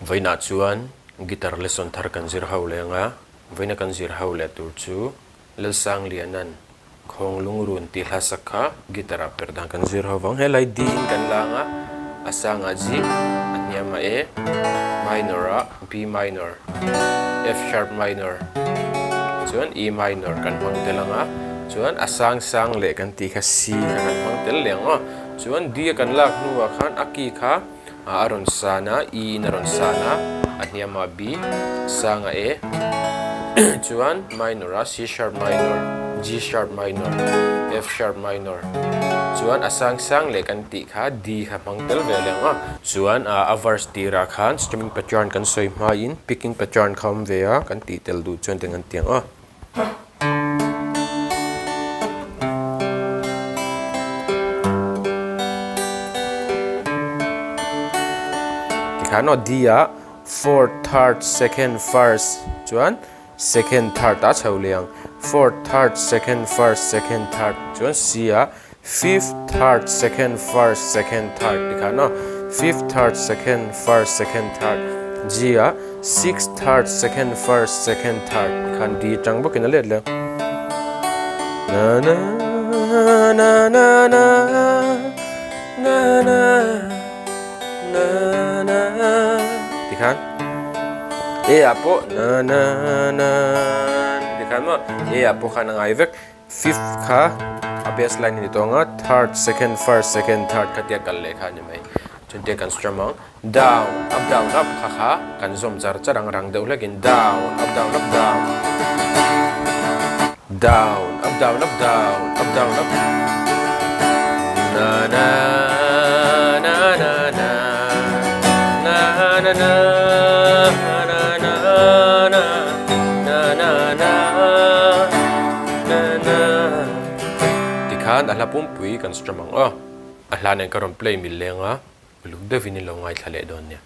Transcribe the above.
Vawiinah chuan guitar lesson thar kan zir ho leng a, vawiina kan zir ho leh tur chu Lalsangliana'n Khawng Lungrun tih hla sak kha guitar ah perh dan kan zir ho vang. Helai D in kan lang a, a sangah G, a hniamah A, minor ah B minor, F sharp minor chuan E minor kan hmang tel ang a, chuan a sang sang leh kan tih kha C kha kan hmang tel leh ang aw. Chuan D a kan lak hnuah khan a key kha a rawn san a, E in a rawn san a, a hniamah B, sang a A, chuan minor a C sharp minor, G sharp minor, F sharp minor, chuan a sang sang leh kan tih kha D kha hmang tel ve leh ang a. Chuan a verse tirah khan strumming pattern kan sawi hmain picking pattern kha awm ve a, kan tih tel duh chuan tiang an ti ang a. Tikhan aw D ah fourth third second first chuan second third a chho leh ang fourth third second first second third chuan C ah fifth third second first second third tikhan aw fifth third second first second third G ah sixth third second first second third tikhan D atang bawkin a let leh na na na na na na na na na tikhan A ah pawh na na na tikhan maw A ah pawh khan a ngai vek. Fifth kha a bass line a ni tawh ang a, third, second, first, second, third kha tia kal leh kha a ni mai. Chuan tia kan strum ang, down, up, down, up kha kha kan zawm char char ang rang deuh hlekin down, up, down, up, down, down, up, down, up, down, up, down, up, na na na na na na na na na na na na na na na na Tikhan a hla pumpui kan strum ang aw. A hla nen ka rawn play mil leng a, uluk deuhin in lo ngaithla leh dawn nia.